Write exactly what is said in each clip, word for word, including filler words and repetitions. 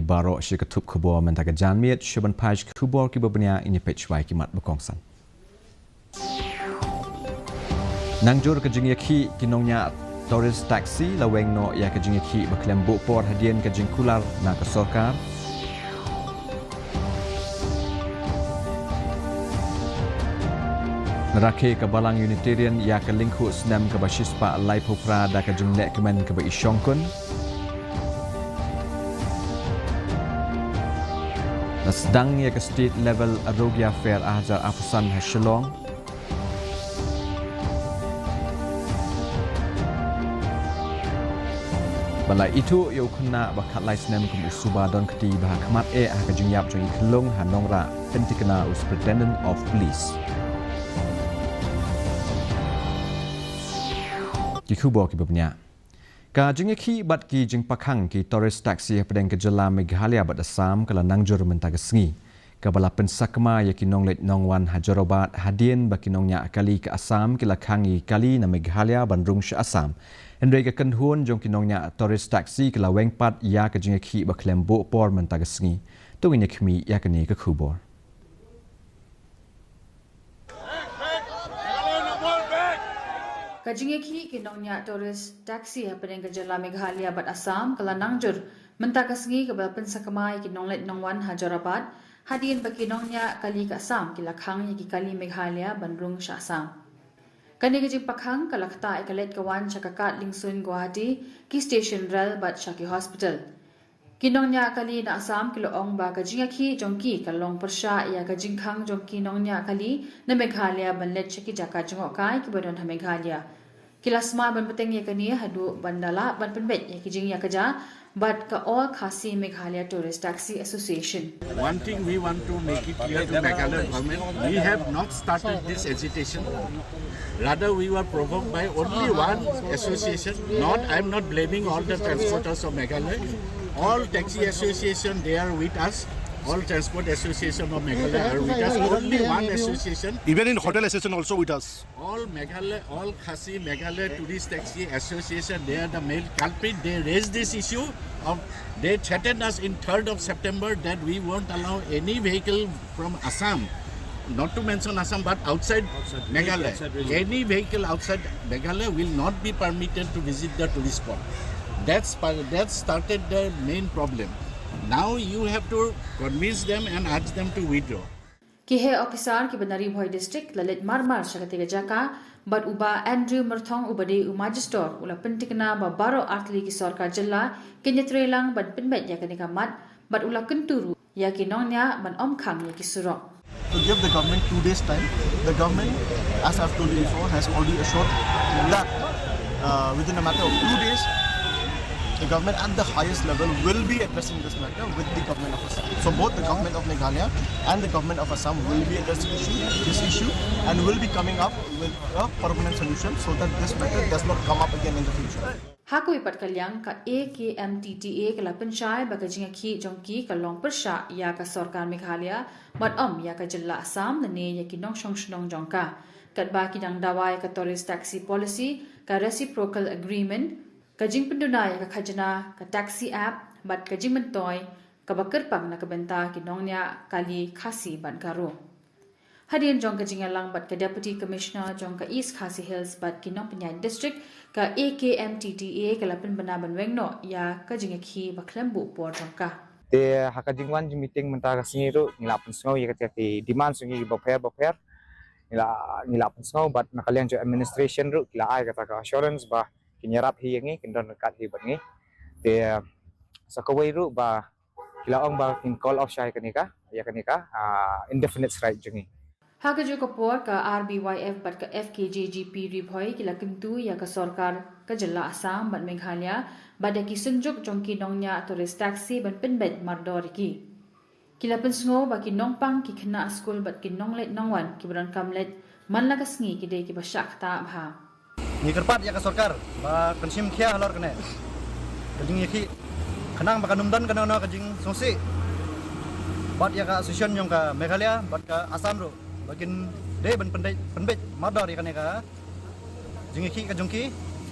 Baroh shi ka thup khubor mynta ka janmiet, shuh ban phai sha ki khubor kiba bniah, ngin ïa peit shuwa ïa ki mat ba kongsan. Nangjur ka jingïakhih, ki nongñiah tourist taxi la weng noh ïa ka jingïakhih ba khlem buh por hadien ka jingkular na ka sorkar. La rakhe ka Balang Unitarian ïa ka lyngkhuh snem kaba shispah laiphew phra da ka jinglehkmen kaba i shongkun. La sdang ïa ka State Level Arogya Fair ar hajar arphew san ha Shillong. Bad la ithuh ïa u khynnah ba khatlai snem kum u suba don kti ba ha khmat eh ha ka jingïap jong i khyllung ha Nongrah, pynthikna u Superintendent of Police. Ki khubor kiba bniah. Ka jingïakhih bad ki jingpakhang ki tourist taxi hapdeng ka jylla Meghalaya bad Assam ka la nangjur mynta ka sngi, kaba la pynsakma ïa ki nongleit nongwan ha Jorabat hadien ba ki nongñiah kali ka Assam ki la khang ïa ki kali na Meghalaya ban rung sha Assam. Hynrei ka kynhun jong ki nongñiah tourist taxi ka la weng pat ïa ka jingïakhih ba khlem buh por mynta ka sngi. To ngin ïa khmih ïa kane ka khubor. Ka jingïakhih ki nongñiah tourist taxi hapdeng ka jylla Meghalaya bad Assam ka la nangjur mynta ka sngi, kaba la pynsakma ïa ki nongleit nongwan ha Jorabat hadien ba ki nongñiah kali ka Assam ki la khang ïa ki kali Meghalaya ban rung sha Assam. Kane ka jingpakhang ka la ktah ïa ka leit ka wan sha ka kad liengsuiñ Guwahati, ki station rel bad sha ki hospital. Ki nongñiah kali na Assam ki la ong ba ka jingïakhih jong ki ka long pyrshah ïa ka jingkhang jong ki nongñiah kali na Meghalaya ban leit sha ki jaka jngohkai kiba don ha Meghalaya. Ki la sma ban bteng ïa kane haduh ban da lah ban pynbeit ïa ki jingïakajia bad ka All Khasi Meghalaya Tourist Taxi Association. One thing we want to make it clear to Meghalaya government, we have not started this agitation. Rather, we were provoked by only one association. Not, I'm not blaming all the transporters of Meghalaya. All taxi association, they are with us. All transport association of Meghalaya are with us. Only one association. Even in hotel association also with us. All Meghalaya, all Khasi Meghalaya Tourist Taxi Association, they are the main culprit. They raised this issue of, they threatened us in third of September that we won't allow any vehicle from Assam, not to mention Assam, but outside Meghalaya. Any vehicle outside Meghalaya will not be permitted to visit the tourist spot. That's pa-, that started the main problem. Now you have to convince them and ask them to withdraw. Ki heh ophisar kiba na Ri Bhoi District la leit marmar sha katei ka jaka, bad u Bah Andrew Myrthong uba dei u Magistrate u la pynthikna ba baroh artylli ki sorkar jylla kin ïatreilang ban pynbeit ïa kane ka mat, bad u la kyntu ruh ïa ki nongñiah ban ym khang ïa ki surok. To give the government two days time, the government, as I've told you before, has already assured that, uh, within a matter of two days, the government at the highest level will be addressing this matter with the government of Assam. So both the government of Meghalaya and the government of Assam will be addressing issue, this issue, and will be coming up with a permanent solution so that this matter does not come up again in the future. Ha kawei pat ka liang, ka A K M T T A ka la pynshai ba ka jingïakhih jong ki ka long pyrshah ïa ka sorkar Meghalaya bad ym ïa ka jylla Assam lane ïa ki nongshong shnong jong ka. Katba ki dang dawa ïa ka Tourist Taxi Policy, ka Reciprocal Agreement, ka jingpynduna ïa ka khajna, ka Taxi App bad ka jingmyntoi kaba kyrpang na ka bynta ki nongñiah kali Khasi bad Garo. Hadien jong ka jingïalang bad ka Deputy Commissioner jong ka East Khasi Hills bad ki nongpynïaid district, ka A K M T T A ka la pynbna ban weng noh ïa ka jingïakhih ba khlem buh por jong ka. Te ha ka jingwan jingmeeting mynta ka sngi ruh ngi la pynsngew ïa kata ki demand jong ngi bapher bapher. Ngi la, ngi la pynsngew bad na ka liang jong administration ruh ki la ai kata ka assurance ba kin ïarap hi ïa ngi, kin don ryngkat hi bad ngi. Te sa kawei ruh ba ki la ong ba kin call off shai kane ka, ïa kane ka, ah, indefinite strike jong ngi. Ha kajuh ka por, ka R B Y F bad ka F K J G P Ri Bhoi ki la kyntu ïa ka sorkar ka jylla Assam bad Meghalaya bad ïa ki synjuk jong ki nongñiah tourist taxi ban pynbeit mardor ïa ki. Ki la pynsngew ba ki nongpang, ki khynnah skul bad ki nongleit nongwan kiba donkam leit man la ka sngi ki dei kiba shah ktah bha. Ngi kyrpad ïa ka sorkar ba kan shim khia halor kane ka jingïakhih, khnang ba kan ym don kano kano ka jingsngewsih. Bad ïa ka association jong ka Meghalaya bad ka Assam ruh ba kin dei ban pynbeit, pynbeit mardor ïa kane ka jingïakhih ka jong ki.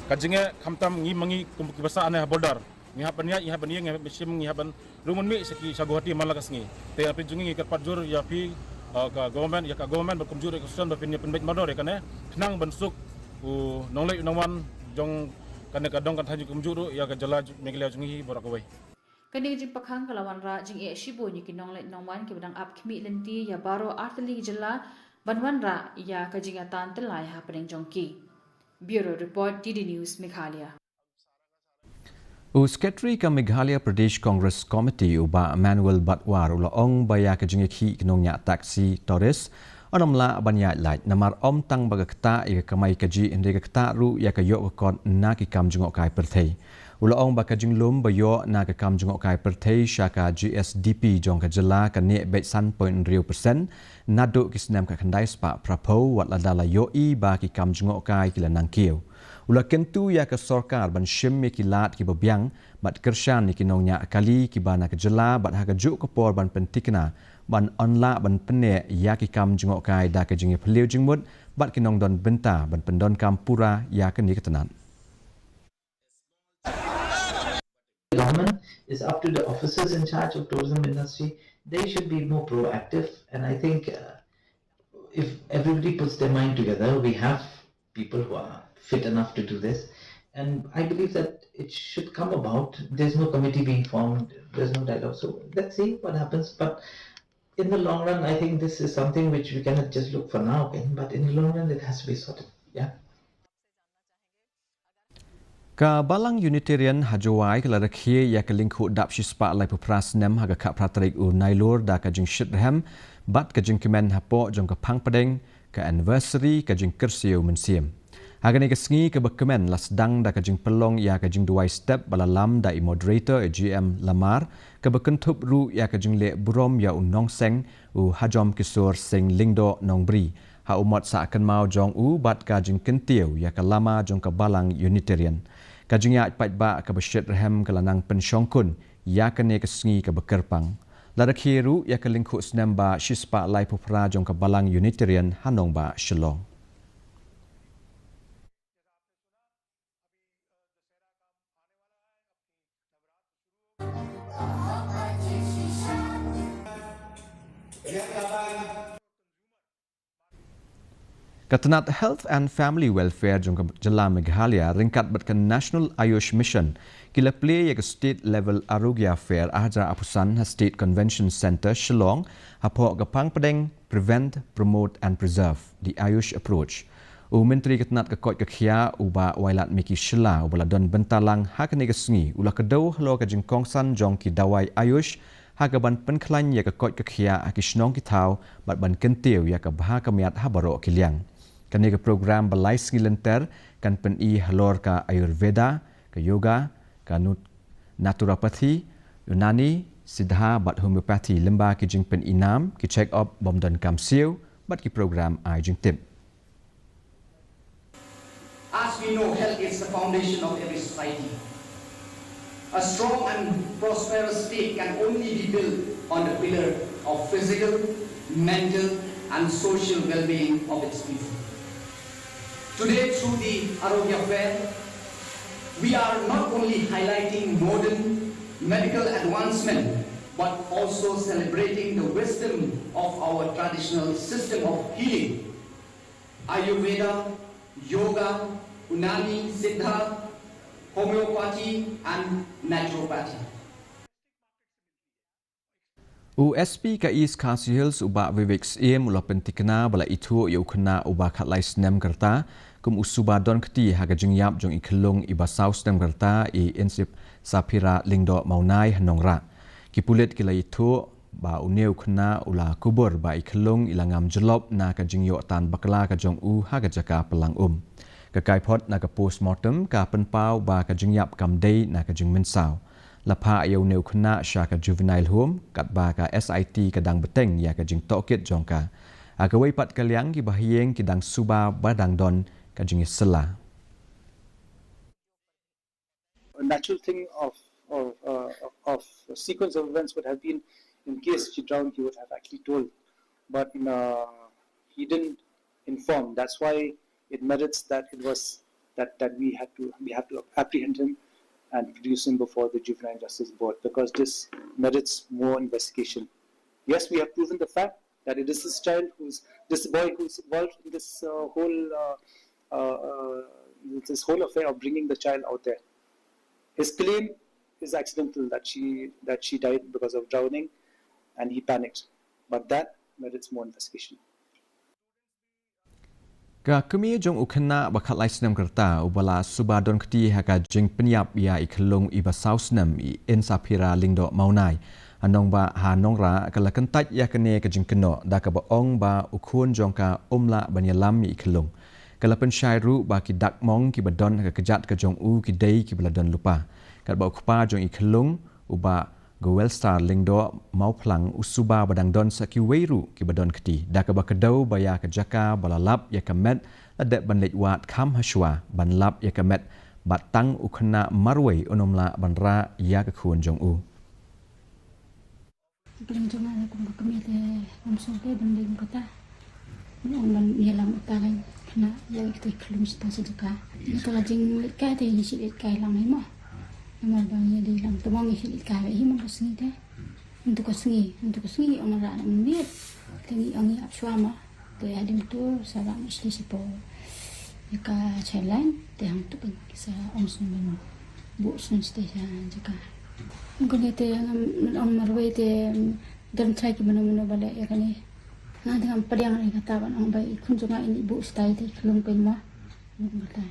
Ka jingeh khamtam ngi ma ngi kum ki basa ane ha border. Ngi hap ban ïaid, ngi hap ban ïeng, ngi hap ban shim, ngi hap ban Ruh mynmiet sa ki sha Guwahati man la ka sngi. Te ïa phi jong ngi ngi kyrpad jur ïa phi, uh, ka government, ïa ka government bad kumjuh ruh ka station ba phin ïa pynbeit mardor ïa kane. Khnang ban suk u nongleit u nongwan jong kane ka dong kan thaiñ kumjuh ruh ïa ka jylla Meghalaya jong ngi baroh kawei. Kane ka jingpyrkhat ka la wanrah jingeh shibun ïa ki nongleit nongwan kiba dang ap khmih lynti ïa baroh artylli ki jylla ban wanrah ïa ka jingïatan tyllai hapdeng jong ki. Bureau Report, D D News, Meghalaya. U Secretary ka Meghalaya Pradesh Congress Committee u Bah Manuel Batwar u la ong ba ïa ka jingïakhih ki nongñiah taxi tourist yn ym lah ban ïaid lait namar ym tang ba ka ktah ïa ka kamai kajih hynrei ka ktah ruh ïa ka ïoh ka kot na ki kam jngohkai pyrthei. U la ong ba ka jinglum ba ïoh na ka kam jngohkai pyrthei sha ka G S D P jong ka jylla ka neh beit san point hynriew percent naduh ki snem khatkhyndai spah phraphew wat lada la ïohi ba ki kam jngohkai ki la nang kiew. U la kyntu ïa ka sorkar ban shim ïa ki lad kiba biang bad kyrshan ïa ki nongñiah kali kiba na ka jylla bad ha kajuh ka por ban pynthikna ban ym lah ban pynneh ïa ki kam jngohkai da ka jingïaphylliew jingmut bad ki nongdon bynta ban pyndonkam pura ïa kane ka tnat. Government, is up to the officers in charge of tourism industry. They should be more proactive, and I think, uh, if everybody puts their mind together, we have people who are fit enough to do this, and I believe that it should come about. There's no committee being formed, there's no dialogue, so let's see what happens. But in the long run, I think this is something which we cannot just look for now, okay? But in the long run, it has to be sorted. Yeah. Ka Balang Unitarian ha Jowai ka la rakhe ïa ka lyngkhuh dap shispah laiphew phra snem ha ka khatphra tarik u Nailur da ka jingshitrhem bad ka jingkmen hapoh jong ka phang pdeng, ka anniversary, ka jingkyrsiew mynsiem. Ha kane ka sngi kaba kmen la sdang da ka jingpynlong ïa ka jingduwai step ba la lam da i moderator i G M Lamar kaba kynthup ruh ïa ka jingleh burom ïa u nongseng u Hajom Kisor Singh Lyngdoh Nongbri ha u mot sah kynmaw jong u bad ka jingkyntiew ïa ka lama jong ka Balang Unitarian. Ka jingïaid paidbah kaba shitrhem ka la nang pynshongkun ïa kane ka sngi kaba kyrpang. La rakhe ruh ïa ka lyngkhuh snem ba shispah laiphew phra jong ka Balang Unitarian ha nongbah Shillong. Ka tnat Health and Family Welfare jong ka jylla Meghalaya ryngkat bad ka National Ayush Mission ki la plie ïa ka State Level Arogya Fair arhajar arphew san ha State Convention Centre Shillong hapoh ka phang pdeng Prevent, Promote and Preserve, the Ayush Approach. U Myntri ka tnat ka koit ka khiah u Bah Wailadmiki Shylla uba la don bynta lang ha kane ka sngi u la kdew halor ka jingkongsan jong ki dawai Ayush ha kaban pynkhlaiñ ïa ka koit ka khiah ha ki shnong ki thaw bad ban kyntiew ïa ka bha ka miat ha baroh ki liang. Kane ka program ba lai sngi lynter kan pyni halor ka Ayurveda, ka Yoga, ka Naturopathy, Unani, Siddha bad Homeopathy lyngba ki jingpyni nam, ki check up bym donkam siew bad ki program ai jingtip. As we know, health is the foundation of every society. A strong and prosperous state can only be built on the pillar of physical, mental, and social well-being of its people. Today, through the Arogya Fair, we are not only highlighting modern medical advancement, but also celebrating the wisdom of our traditional system of healing. Ayurveda, Yoga, Unani, Siddha, Homeopathy and Naturopathy. U S P ka East Khasi Hills u Bah Vivek Syiem u la pynthikna ba la ithuh ïa u khynnah uba khatlai snem ka rta kum u suba don kti ha ka jingïap jong i khyllung iba saw snem ka rta i Insip Saphira Lyngdoh Mawnai ha Nongrah. Ki pulit ki la ithuh ba une u khynnah u la kubur ba i khyllung i la ngam jyllop na ka jingïoh tan bakla ka jong u ha ka jaka pynlang um. Ka kaiphod na ka postmortem ka pynpaw ba ka jingïap kam dei na ka jingmynsaw. La phah ïa une u khynnah sha ka juvenile home katba ka S I T ka dang bteng ïa ka jingtohkit jong ka. Ha kawei pat ka liang ki bahaïing ki dang suba ba dang don ka jingïasylla. A natural thing of of uh, of a sequence of events would have been, in case she drowned, he would have actually told, but uh, he didn't inform. That's why it merits that it was that that we had to we have to apprehend him and produce him before the Juvenile Justice Board, because this merits more investigation. Yes, we have proven the fact that it is this child who's, this boy who's involved in this uh, whole uh, uh, uh, this whole affair of bringing the child out there. His claim is accidental, that she that she died because of drowning, and he panicked. But that merits more investigation. Ka kmie jong u khynnah ba khatlai snem ka rta uba la suba don kti ha ka jingpynïap ïa i khyllung iba saw snem, i Insaphira Lyngdoh Mawnai, ha nongbah ha Nongrah, ka la kyntait ïa kane ka jingkynnoh da kaba ong ba u khun jong ka um lah ban ïalam ïa i khyllung. Ka la pynshai ruh ba ki dak mong kiba don ha ka kjat ka jong u ki dei kiba la don lypa. Katba u kpa jong i khyllung, u Bah Gowelstar Lyngdoh Mawphlang, u suba ba dang don sa kiwei ruh kiba don kti, da kaba kdew ba ïa ka jaka ba la lap ïa ka met la dep ban leit wad kham hashwa ban lap ïa ka met, bad tang u khynnah marwei un ym lah ban rah ïa ka khun jong u. Khlem jong nga kum ka kmie te ngam sngewthuh ban dei kum kata. Ngan ong ban ïalam uta ka khynnah ïa kito ki khyllung sha tang sha jaka. Ïa ka la jingleit kai te ngi shu leit kai lang hi mo. Namar ba ngi dei lang tymmen ngi shu leit kai hi mo ka sngi te. Hyntu ka sngi, hyntu ka sngi ong rah na miet. Te ngi ong ngi ap shuwa mo. Te hadien to sa rah mih sha pdeng ïa ka child line te hangto sa ong sngewbha ban buh sngewbha sha jaka. Kane te ngam ong marwei te don trai ki mano mano ba leh ïa kane. Nga te ngam pdiang ïa kata ban ong ba i khun jong nga in i buh stai te i khlung pyn ma. Ngam kata.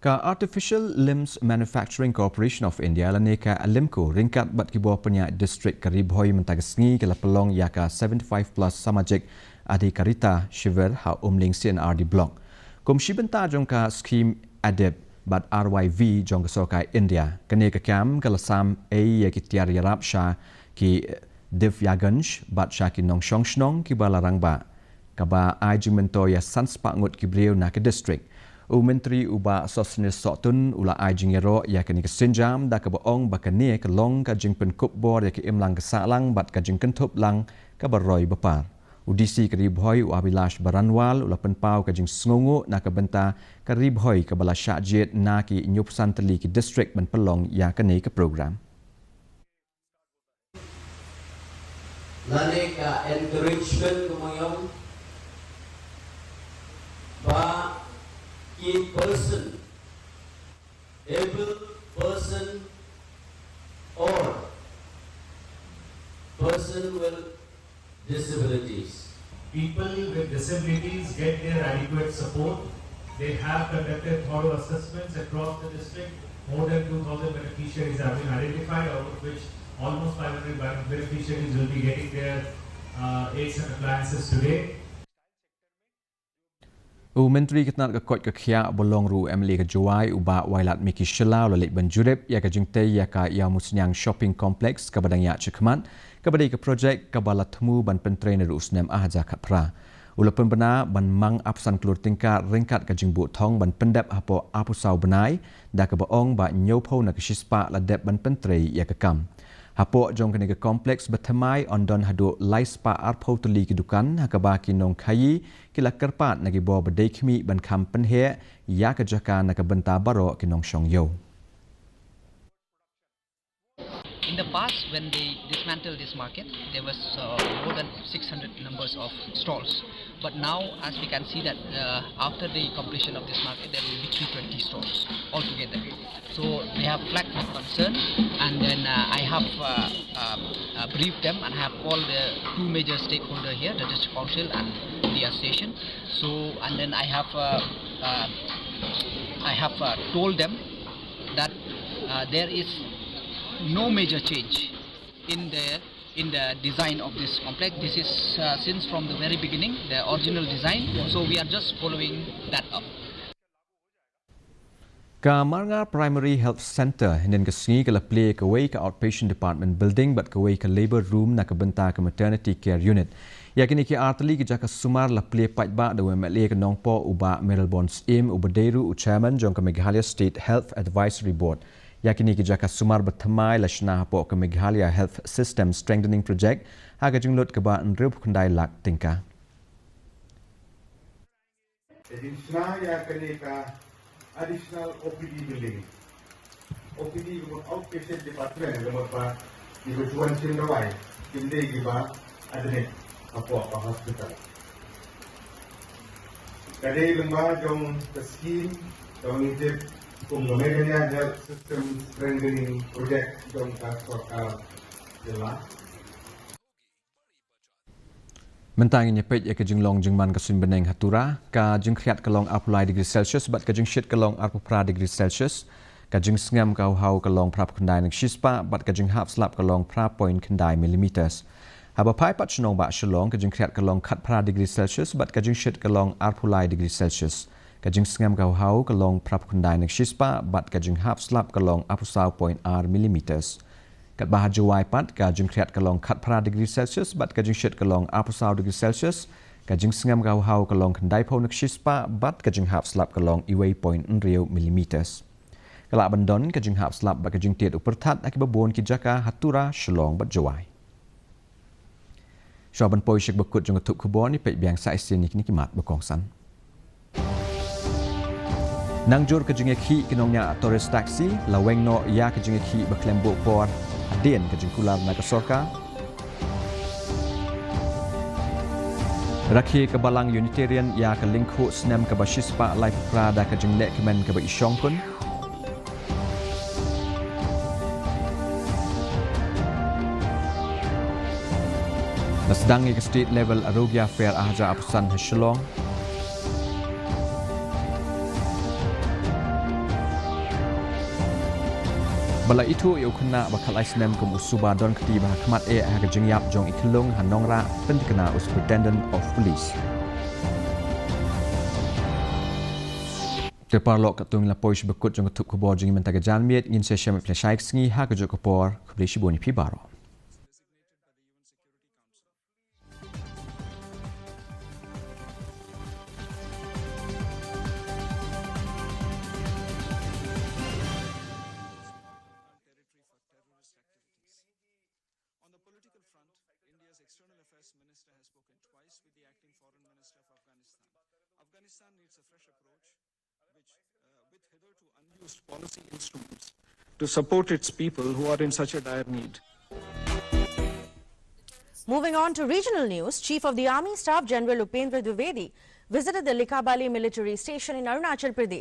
Ka Artificial Limbs Manufacturing Corporation of India lane ka ALIMCO ryngkat bad ki bor pynïaid district ka Ri Bhoi mynta ka sngi ka la pynlong ïa ka seventy-five plus Samajik Adhikarita Shivir ha Umling C and R D Block. Kum shi bynta jong ka scheme ADIP bad R Y V jong ka sorkar India. Kane ka kam ka la sam ei ïa ki tiar ïarap sha ki Divyangjan bad sha ki nongshong shnong kiba la rangbah, kaba ai jingmyntoi ïa san spah ngut ki briew na ka district. U Myntri u Bah Sosthenes Sohtun u la ai jingïaroh ïa kane ka sienjam da kaba ong ba kane ka long ka jingpynkup bor ïa ka imlang ka sahlang bad ka jingkynthup lang kaba roi ba par. U D C ka Ri Bhoi u Abhilash Baranwal u la pynpaw ka jingsngewnguh na ka bynta ka Ri Bhoi kaba la shah jied na ki hynñiewphew san tylli ki district ban pynlong ïa kane ka program. Lane ka encouragement ka mayong ba ki person, able person or person with disabilities. People with disabilities get their adequate support. They have conducted thorough assessments across the district. More than two thousand beneficiaries have been identified, out of which almost five hundred ben- beneficiaries will be getting their uh, aids and appliances today. U Myntri ka tnad ka koit ka khiah uba long ruh u M L A ka Jowai u Bah Wailadmiki Shylla u la leit ban jurip ïa ka jingtei ïa ka Ïawmushniang Shopping Complex kaba dang ïaid shakhmat, kaba dei ka projek kaba la thmu ban pyntrei naduh u snem ar hajar khatphra. U la pynbna ban mang arphew san klur tyngka ryngkat ka jingbuh thong ban pyndep hapoh arphew saw bnai, da kaba ong ba hynñiewphew na ka shispah la dep ban pyntrei ïa ka kam. Hapoh jong kane ka complex ba thymmai yn don haduh lai spah arphew tylli ki dukan, ha kaba ki nongkhaïi ki la kyrpad na ki bor ba dei khmih ban kham pynheh ïa ka jaka na ka bynta baroh ki nongshong ïew. In the past, when they dismantled this market, there was uh, more than six hundred numbers of stalls. But now, as we can see that uh, after the completion of this market, there will be three twenty stalls altogether. So they have flagged my concern, and then uh, I have uh, uh, uh, briefed them, and I have called the two major stakeholders here, the district council and the association. So, and then I have uh, uh, I have uh, told them that uh, there is no major change in the in the design of this complex. This is uh, since from the very beginning, the original design. So we are just following that up. Ka Marngar Primary Health Centre hynnin ka sngi ka la plie kawei ka outpatient department building bad kawei ka labour room na ka bynta ka maternity care unit. Ïa kine ki artylli ki jaka sumar la plie paidbah da u M L A ka Nongpoh u Bah Mayralborn Syiem uba dei ruh u chairman jong ka Meghalaya State Health Advisory Board. Ïa kine ki jaka sumar ba thymmai la shna hapoh ka Meghalaya Health System Strengthening Project ha ka jinglut kaba hynriewphew khyndai lak tyngka. Ka jingshna ïa kane ka Additional O P D building. O P D ka mut outpatient department ka mut ba kiba ju wan shim dawai kim dei kiba admit hapoh ka hospital. Ka dei lyngba jong ka scheme kaba ngi tip kum ka Meghalaya Health System Strengthening Project jong ka sorkar jylla. Mynta ngin ïa peit ïa ka jinglong jingman ka suiñ bneng ha Tura. Ka jingkhriat ka long arphew lai degree Celsius bad ka jingshit ka long arphew phra degree Celsius. Ka jingsngem ka hawhaw ka long phra phew khyndai na ka shispah bad ka jinghap slap ka long phra point khyndai millimeters. Haba phai pat sha nongbah Shillong, ka jingkhriat ka long khatphra degree Celsius bad ka jingshit ka long arphew lai degree Celsius. Ka jingsngem ka hawhaw ka long phra phew khyndai na ka shispah bad ka jinghap slap ka long arphew saw point ar millimeters. Katba ha Jowai pat, ka jingkhriat ka long khatphra degree Celsius bad ka jingshit ka long arphew saw degree Celsius. Ka jingsngem ka hawhaw ka long khyndaiphew na ka shispah bad ka jinghap slap ka long uwei point hynriew millimeters. Ka lah ban don ka jinghap slap bad ka jingtied u pyrthat ha kiba bun ki jaka ha Tura, Shillong bad Jowai. Shuwa ban poi sha kaba kut jong ka thup khubor, ngin peit biang sa shisien ïa kine ki mat ba kongsan. Nangjur ka jingïakhih ki nongñiah tourist taxi, la weng noh ïa ka jingïakhih ba khlem buh por hadien ka jingkular na ka sorkar. Rakhe ka Balang Unitarian ïa ka lyngkhuh snem kaba shispah laiphew phra da ka jinglehkmen kaba i shongkun. La sdang ïa ka State Level Arogya Fair ar hajar arphew san ha Shillong. Ba la ithuh ïa u khynnah ba khatlai snem kum u suba don kti ba ha khmat eh ha ka jingïap jong i khyllung ha Nongrah, pynthikna u Superintendent of Police. Te paralok, katto ngi la poi sha kaba kut jong ka thup khubor jong ngi mynta ka janmiet, ngin sa ïashem ïa phi lashai ka sngi ha kajuh ka por. Khublei shibun ïa phi baroh. On the political front, India's External Affairs Minister has spoken twice with the acting Foreign Minister of Afghanistan. Afghanistan needs a fresh approach, which, uh, with hitherto unused policy instruments, to support its people who are in such a dire need. Moving on to regional news, Chief of the Army Staff General Upendra Dwivedi visited the Likabali military station in Arunachal Pradesh.